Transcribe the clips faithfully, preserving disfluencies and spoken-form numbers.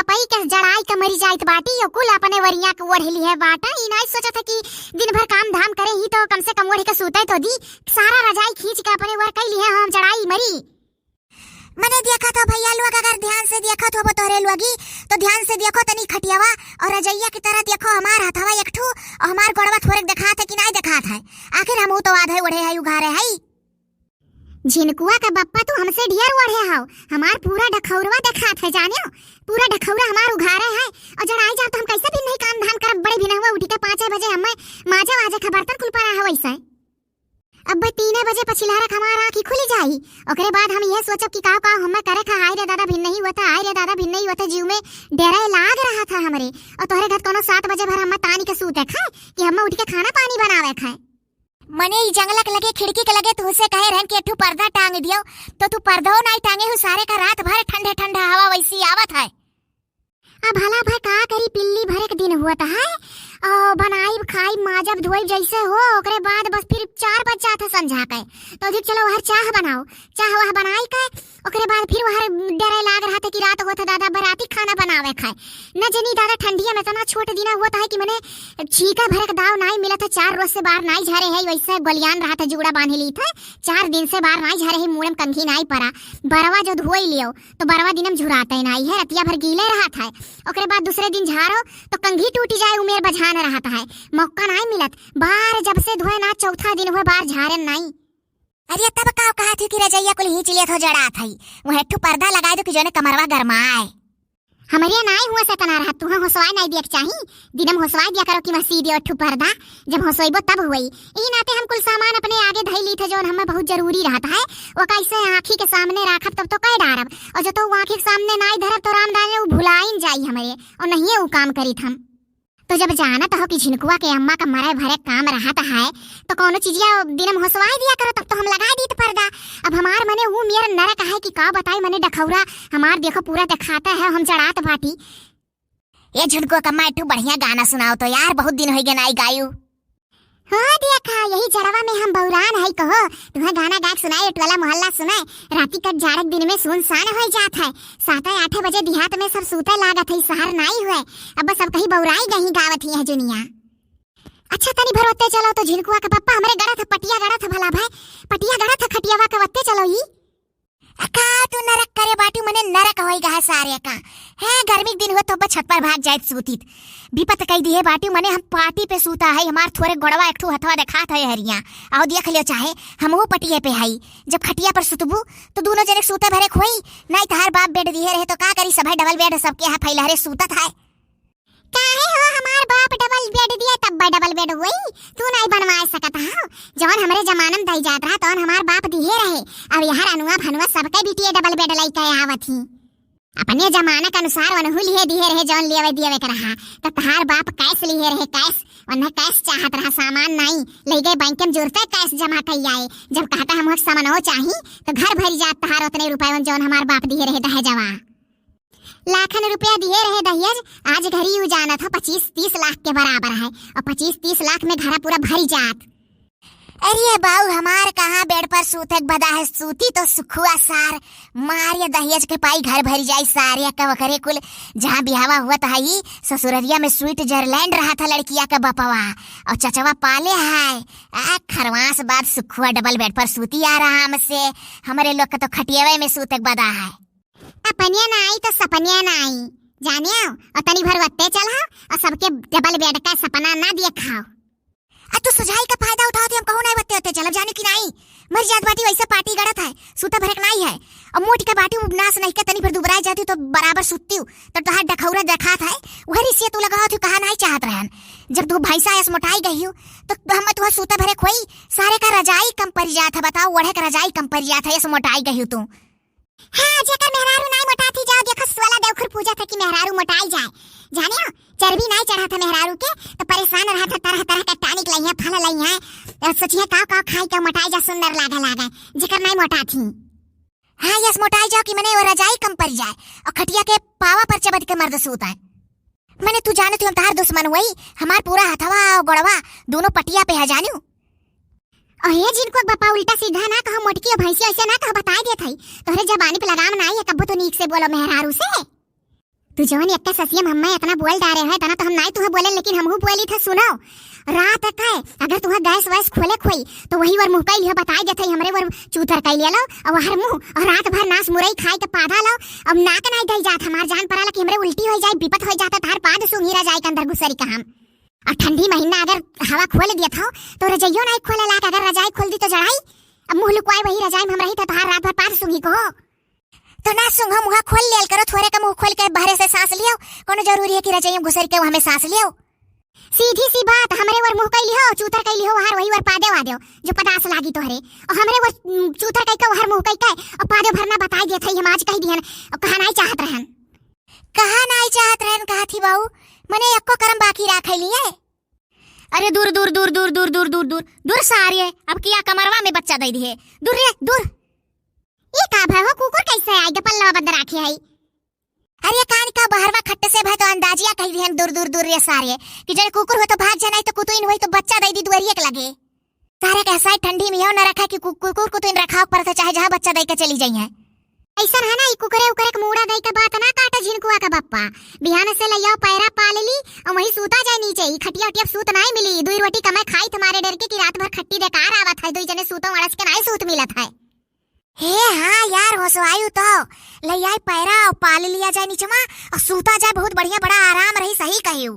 पई के जड़ाई के मरी जाइत बाटी, यो कुल अपने वरिया के ओढ़ लिहे बाटा। ई नाई सोचत है कि दिन भर काम धाम करे ही तो कम से कम ओढ़ के सूते तो दी। सारा रजाई खींच के अपने वर कई लिहे, हम जड़ाई मरी। मने देखत हो भैया लोग, अगर ध्यान से देखत हो तोहरे लोगी, तो ध्यान से देखो तनी खटियावा और रजैया की तरह देखो हमार हथवा एक ठू और हमार गोड़वा थोड़े देखात है कि नाई देखात है? आखिर हमहू तो आधे ओढ़े है, उघारे है। झिनकुआ का बप्पा, तू हमसे ढेर ओढ़े हव, हमार पूरा डखौरवा देखात है, जाने हो? पूरा डखौरा हमार उघारे है। और जड़ाई जाब तो हम कैसे भी नहीं काम धाम करब, बड़े भिनहुआ उठी के पाँचे बजे हमें माजे वाजे का बर्तन कुल पड़ा है वैसे। अब तीने बजे पछिलहरक हमार आँखी खुली जाई, ओकरे बाद हम यह सोचब कि काव काव हमें करे खा। हाय रे दादा, भिन नहीं हुआ था, हाय रे दादा, भिन नहीं हुआ था, जीव में डरे लाग रहा था हमरे। और तोहरे घर कोनो सात बजे भर हमें तानी के सूते खाए कि हमें उठ के खाना पानी बनावे खाए। मने ई जंगला के लगे, खिड़की के लगे तुहसे कहे रहन कि एक ठो पर्दा टांग दियो, तो तू पर्दो नाई टांगे हो, सारे का रात भर ठंडे ठंडा हवा वैसी आवत है। अब भला भाई का करी, पिल्ली भरे के दिन हुआ था है, और बनाई खाई माजब धोई जैसे हो, ओकरे बाद बस फिर चार बज जात है संझा के, तो जी चलो हर चाह बनाओ, चाह वह बनाई के ओकरे बाद फिर वह डरे लाग रहा था कि रात होत है दादा बराती खाना बनावे खाए। न जनी दादा ठंडिया में इतना छोट दिना हुआ था कि मने छीका भरे के दाव नाई मिलत है, चार रोज से बाहर नाई झरे है, वैसे गोलियान रहा था, जुगड़ा बांध ली था, चार दिन से बाहर नाई झरे है, मूड़े में कंघी नाई पड़ा, बरवा जो धोई लियो तो बरवा दिनम झुराते नाई है, रतिया भर गीले रहा था, ओकरे बाद दूसरे दिन झारो तो कंघी टूटी जाए, उमेर बझान रहा था, मौका नाई मिलत, बार जब से धोए ना चौथा दिन हुए बार झारे नाई। अरे तब का कहा थी कि रजैया कुल हींच लिया थो जड़ा थई, वह एक ठो पर्दा लगा दो कि जोने कमरवा गरमाए। हमरे नाई हुआ से तना रहत, तुहा होसवाए नाई दिया के चाही, दिनम होसवाए दिया करो कि वह सीधे एक ठो पर्दा, जब होसोइबो तब हुई। ई नाते हम कुल सामान अपने आगे धई ली थे, जोन हमें बहुत जरूरी रहत है, वो कैसे आँखी के सामने राखब तब तो कह डारब, और जो तो वो आँखी के सामने नाई धरब तो राम जाने वो भुलाइन जाई हमरे, और नहीं वो काम करी हम। तो जब जानत हो कि झिनकुआ के अम्मा का मरे भरे काम रहत है, तो कौनो चीजिया दिनम होसवाए दिया करो, तब तो हम लगाए दीत पर्दा। अब हमार मने ऊ मेर नरक है कि का बताई, मने डखौरा हमार देखो पूरा देखाता है, हम जड़ात बाटी। ए झिनकुआ का अम्मा, एक ठो बढ़िया गाना सुनाओ तो यार, बहुत दिन होई गए नाई गायू। हो देखा, यही जड़वा में हम बौरान है कहो, तुम्हें गाना गायक सुनाए, टोला मोहल्ला सुनाए, राती कट जाड़क दिन में सुनसान हो जात है, सात आठ बजे देहात में सब सूते लागत है, शहर नाई हुए, अब बस अब कहीं बौराई गही गावत ही है जुनिया। अच्छा, तनी भर ओत्ते चलो तो झिनकुआ के पप्पा हमरे गड़त है, पटिया गड़त है भला भाई, पटिया गड़त है खटियावा के, ओत्ते चलो ई। आ का तू नरक करे बाटू, मने नरक होई गा है सारे का। है गर्मी के दिन हुए तो छत पर भाग जाए सूतीत। विपत कई दिए बाटू, मने हम पाटी पे सूता है, हमार थोरे गोड़वा एक ठो हथवा देखात है हरिया। आओ देख लियो चाहे, हमहू पटिये पे हई। जब खटिया पर सुतबू तो दोनों जने सूते भरे खोई, नाई तहार बाप बेड दिए रहे तो का करी, सभे डबल बेड सबके यहाँ फैलहरे सूतत है। काहे हो, हमार बाप डबल बेड दिए तब डबल बेड हुई, तू नाई बनवाए सकत हो। जौन हमरे जमाना में दई जात रहा तौन हमार बाप दिए रहे, अब यहाँ रनुआ भनुआ सबके बिटिए डबल बेड लइके आवत ही। अपने जमाना के अनुसार वनहु लिए दिए रहे जौन लेवे दिए के रहा, तो तहार बाप कैस लिए रहे, कैस, वन्हे कैस चाहत रहा, सामान नाई, ले गए बैंक में जुरते कैस जमा कई आए। जब कहता हम सामानो चाही तो घर भरी जात तहार उतने रुपये जौन हमार बाप दिए रहे दहेजवा। लाखन रुपया दिए रहे दहेज, आज घरी यू जानत हो पच्चीस तीस लाख के बराबर है, और पच्चीस तीस लाख में घरा पूरा भरी जात। अरे बाऊ, हमार कहाँ बेड पर सूते के बदा है, सूती तो सुखुआ सार, मार या दहेज के पाई घर भरी जाई सारे का वकरे कुल। जहाँ बिहावा हुआ तो हई ससुररिया में स्विट्जरलैंड रहा था लड़किया का बपवा, और चचवा पाले है। आ खरवास बाद सुखुआ डबल बेड पर सूती आराम से, हमरे लोग के तो खटियावे में सूते के बदा है। अपनिया नाई तो सपनिया नाई, जाने आओ, और तनी भर वत्ते चल आओ, और सबके डबल बेड का सपना ना देखाओ। आ तू सुझाई का फायदा उठाओ थे, हम कहूँ नाई वत्ते वत्ते चलब, जाने की नाई, मर जात बाटी वैसे पाटी गड़त है, सूता भरक नाई है, और मोटी का बाटी नाश नहीं के तनी भर दुबराए जाती तो बराबर सुत्ती हूँ, तो तोहार डखौरा देखात है, वही से तू लगाओ थे, कहा नाई चाहत रहन, जब तू भैंसा ऐस मोटाई गई हूँ, तो हम तुहार सूता भरे खोई, सारे का रजाई कम पड़ जात है, बताओ, ओढ़े का रजाई कम पड़ जात है, ऐस मोटाई गई हूँ तू। हाँ, जेकर मेहरारू नाई मोटात ही, जाओ देखो, सुअला देवखुर पूजा था कि मेहरारू मोटाई जाए। जाने हो, चर्बी नाई चढ़ा था मेहरारू के, तो परेशान रहा था, तरह तरह का टॉनिक लइहे, फल लइहे, और सोचिए का का खाई का मोटाई जा, सुंदर लागे लागे, जेकर नाई मोटात ही। हाँ, यस मोटाई जाओ कि मने वो रजाई कम पड़ जाए, और खटिया के पावा पर चबद के मर्द सूत है। मने तू जाने तू हम तहार दुश्मन हुई, हमार पूरा हथवा और गोड़वा दोनों पटिया पे है जानू। अहे जिनको बापा उल्टा सीधा ना कहो, मोटकी और भैंसी ऐसे ना कहो, बताए देत हई। तोहरे जबानी पे लगाम ना आई है, कब्बो तो नीक से बोलो मेहरारू से। जवन एक्का ससिया में हम्मे इतना बोल डारे है, इतना तो हम नाई तुहे बोले, लेकिन हमहू बोली थे, सुनो। रात के अगर तुहे गैस वैस खोले खोई, तो वही वर मुँह कई लियो, बताई देत है, हमरे वर चूतर कई ले लो, और वहर मुँह, और रात भर नास मुरई खाई के पादा लो, अब नाक नाई धई जात, हमार जान पराला कि हमरे उल्टी होई जाए, बिपत होई जात, तार पाद सूंघी रजाई के अंदर घुसरी का हम। और ठंडी महीना अगर हवा खोल दिया था, तो रजाइयो नाई खोले लाग, अगर रजाई खोल दी तो जड़ाई, अब मुँह लुकवाए वही रजाई में हम रही, तो तोहार रात भर पाद सूंघी को। तो ना सूंघो, मुँह खोल लेल करो, थोरे का मुँह खोल के बाहरे से सांस लियो, कोनो जरूरी है कि रजाई में घुसर के हमें सांस लियो? सीधी सी बात, हमरे वर मुँह कई लिहो, चूतर कई लिहो, वहार वही वर पादे वादेव, जो पदास लागी तोहरे। और हमरे वर, उम, चूतर कई के, वहार मुँह कई के, और पादे भरना बताई देत हई, हम आज कही दिहन, और कहा नाई चाहत रहन। कहा नाई चाहत रहन, कहा थी बाऊ, मने एको करम बाकी राखे लिए। अरे दूर, दूर, दूर, दूर, दूर, दूर, दूर, दूर, दूर सारे, अब किया कमरवा में बच्चा दे दिए, दूर रे, दूर। ये का भय हो, कुकुर कैसे आई, गपल्लवा बंद राखे है? अरे कान का बहरवा खट्ट से भय तो अंदाजिया कही दिहन, दूर, दूर, दूर रे सारे, कि जरे कुकुर हो तो भाग जाना, तो कुतुइन होई तो बच्चा दे दी दुआरिया के लगे। सारे के हसाई ठंडी में यो न रखा कि कु-, कुकुर कुतुइन रखाव पड़त है, चाहे जहाँ बच्चा दे के चली जाई है। ऐसन है ना, ई कुकरे उकरे के मूड़ा दई के बात ना काटा झिनकुआ का बप्पा। बिहान से लइया पैरा पाल ली और वहीं सूता जाए नीचे। ई खटिया उटिया पे सूत नाई मिली। दुई रोटी कमाई खाई तुम्हारे डर के कि रात भर खट्टी बेकार आवत है। दुई जने सूतो अड़स के नाई सूत मिलत है। हे हाँ यार, होसवाई तो लइया पैरा और पाल लिया जाए नीचे मा और सूता जाए, बहुत बढ़िया, बड़ा आराम रही। सही कहियो।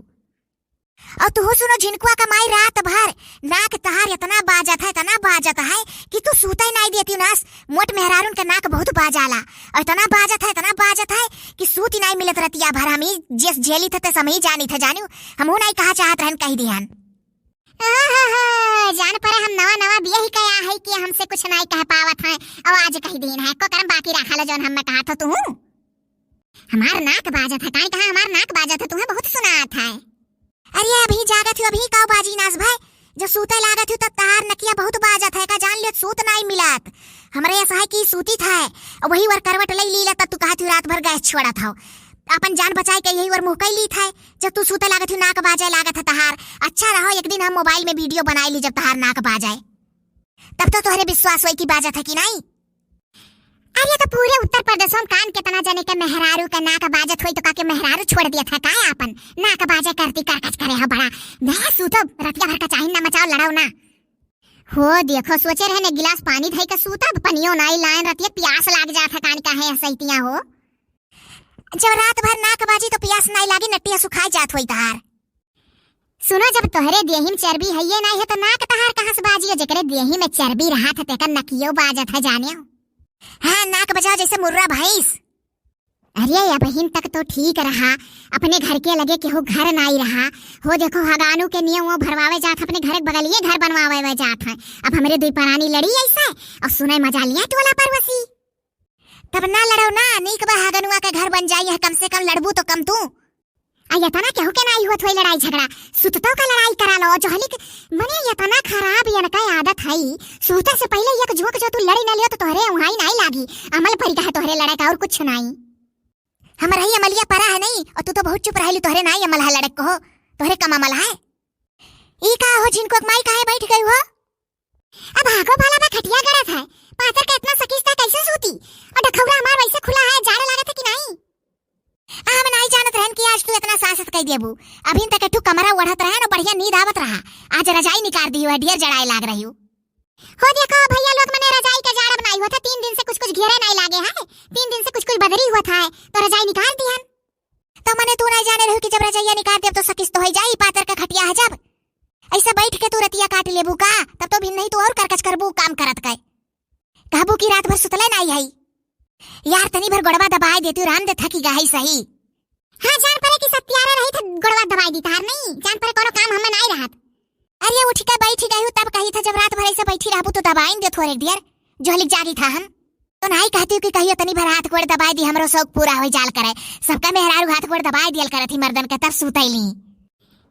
और तू सुनो झिनकुआ का माई, रात भर नाक तहार इतना बाजत है, इतना बाजत है कि तू सूते नाई देती नास। मोट मेहरारून के नाक बहुत बाजाला। और इतना बाजत है, इतना बाजत है कि सूती नाई मिलत रतिया भर। हम ही जिस झेली थे, तस हम ही जानी थे, जानियो। हमहू नाई कहा चाहत रहन, कही दिहन। ओहो, जान परे हम नवा नवा बियाही कया है कि हमसे कुछ नाई कह पावत है। और आज कही दिन है, को करम बाकी रखा लो जौन हम कहा थो तू। हमार नाक बाजत है, काई कहा हमार नाक बाजत है, तुम्हें बहुत सुनात है। अरे अभी जागत हो, अभी काव बाजी नास भाई, जो सूते लागत हो तब तहार नकिया बहुत बाजत है का, जान लियो सूत नाई मिलत। हमरे ऐसा है कि सूती था और वही वर करवट ले लीला, तब तू कहत हो रात भर गैस छोड़त हो। अपन जान बचाए के यही वर मुँह कई ली था, जब तू सूते लागत हो नाक बाजे लागत है तहार। अच्छा रहो, एक दिन हम मोबाइल में वीडियो बनाई ली जब तहार नाक बाजे, तब तो तोहरे विश्वास होई कि बाजत है कि नाई। अरे, तो पूरे उत्तर प्रदेश में कान कितना जने के मेहरारू के नाक बाजत होई, तो का के मेहरारू छोड़ दिया था का अपन नाक बाजे करती करकच करे हो बड़ा। मैं सूतो रतिया भर का चाहिन ना मचाओ, लड़ाओ ना। हो देखो, सोचे रहन एक गिलास पानी धई के सूतब, पनियो नाई लायन, रतिया प्यास लाग जात है, कान काहे हंसैतिया हो। जब रात भर नाक बाजी तो प्यास नाई लागी, नटिया सुखाई जात होई तहार। सुनो, जब तोहरे देही में चर्बी हइये नाई है, तो नाक तहार कहाँ से बाजियो? जेकरे देही में चर्बी रहा था, तेकर नकियो बाजत है, जाने। हाँ, नाक बजाओ जैसे मुर्रा भैंस। अरे, अबहिन तक तो ठीक रहा, अपने घर के लगे केहू घर नाई रहा। हो देखो, हगानू के नियम वो भरवावे जात, अपने घर के बगलिए घर बनवावे जात है। अब हमरे दुई परानी लड़ी ऐसे, और सुने मजा लिया टोला पड़ोसी। तब ना लड़ो ना, नीक बा हगनुआ के घर बन जाई है, कम से कम लड़बू तो कम तू। आ, इतना केहू के नाई होत होई लड़ाई झगड़ा, सुततो का लड़ाई करा लो, जोहली के, मने इतना खराब इनका आदत है, सूते से पहले एक जोक जो तू लड़ी ना लियो तो तोहरे उहाई नाई लागी, अमल परी का है तोहरे लड़े का और कुछ नाई। हम रही अमलिया परा है नहीं, और तू तो बहुत चुप रहलू, तोहरे नाई अमल है लड़क को हो, तोहरे कम अमल है। ई का हो झिनकुआ के माई काहे बैठ गई हो? अब हाको भाला बा खटिया गड़त है, पातर का इतना सकीस था कैसे सूती? और ढखौरा हमार वैसे खुला है, जाड़े लागत है कि नाई? आ, हम नाई जानत रहन कि आज तू इतना सासत कई देबू। अभिन तक तू कमरा ओढ़त रहे न, बढ़िया नींद आवत रहा। आज रजाई निकाल दी हुआ, ढेर जड़ाए लाग रही हूँ। हो देखो भैया लोग, मने रजाई के जाड़ अब नाई होता, तीन दिन से कुछ कुछ घेरे नाई लागे है, तीन दिन से कुछ कुछ बदरी हुआ था, तो रजाई निकाल दी हन। तो मने तू नाई जाने रहू कि जब रजैया निकाल देब तो सकिस तो होई जाई, पातर का खटिया है जब। ऐसे बैठ के तू रतिया काट लेबू का? तब तो भिन नहीं तू और करकच करबू काम करत के। कहबू कि रात भर सुतले नाई है। यार तनी भर गोड़वा दबाए देतू, राम दे थकी गई सही। हाँ, जान परे कि सत्यारा रही था, गोड़वा दबाए दी तार नहीं, जान परे कोनो काम हमें नाई रहत। अरे उठ के बैठ गई हूँ, तब कही था जब रात भर ऐसे बैठी रहबू तो दबाइन दे थोड़े देर, जोहलिक जागी था हम। तो नाई कहती हूँ कि कहियो तनी भर हाथ गोड़ दबाए दी, हमरो शौक पूरा हो जाल करे। सबका मेहरारू हाथ गोड़ दबाए दियल करत ही मर्दन के, तब सुतैली।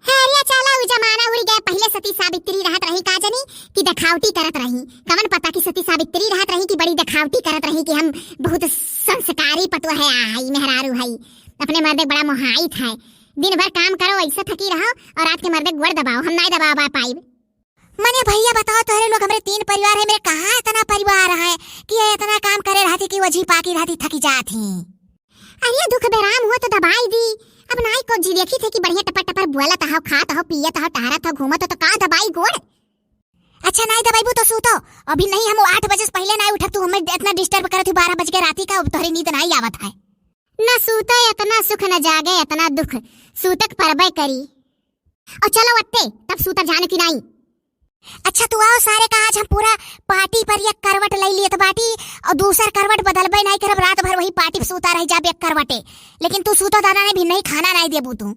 अरे चला, उ जमाना उड़ गया, पहले सती सावित्री रहत रही का जनी कि देखावटी करत रही। कवन पता कि सती सावित्री रहत रही कि बड़ी देखावटी करत रही कि हम बहुत संस्कारी पतुआ है, आ, हई मेहरारू हई, अपने मर्दे बड़ा मोहाइत है। दिन भर काम करो, ऐसे थकी रहो और रात के मर्दे गोड़ दबाओ, हम नाई दबावा पाइब। मने भैया बताओ, तोहरे लोग हमरे तीन परिवार है, मेरे कहाँ इतना परिवार है कि ये इतना काम करे रहती कि वो झिपाकी रहती, थकी जात ही। अरे दुख बेराम हुआ तो दबाई दी। अब नाई को जी देखी थे कि बढ़िया टपर टपर बोलत हो, खात हो, पियत हो, टहरत हो, घूमत हो, तो का दबाई गोड़? अच्छा नाई दबाईबू तो सूतो। अभी नहीं, हम आठ बजे से पहले नाई उठब, तू हमें इतना disturb करत हो बारह बज के राती का, अब तोहरी नींद नाई आवत है। न सूतो इतना सुख न जागे इतना दुख, सूतक परबे करी। और चलो अत्ते, तब सूतब जाने की नाई। अच्छा तू आओ सारे का, आज हम पूरा पाटी पर एक करवट ले लियत बाटी और दूसर करवट बदलबे नाई करब, रात भर वही पाटी पे सूता रह जाब एक करवटे। लेकिन तू सूतो दादा नहीं भी नहीं खाना नाई देबू तू।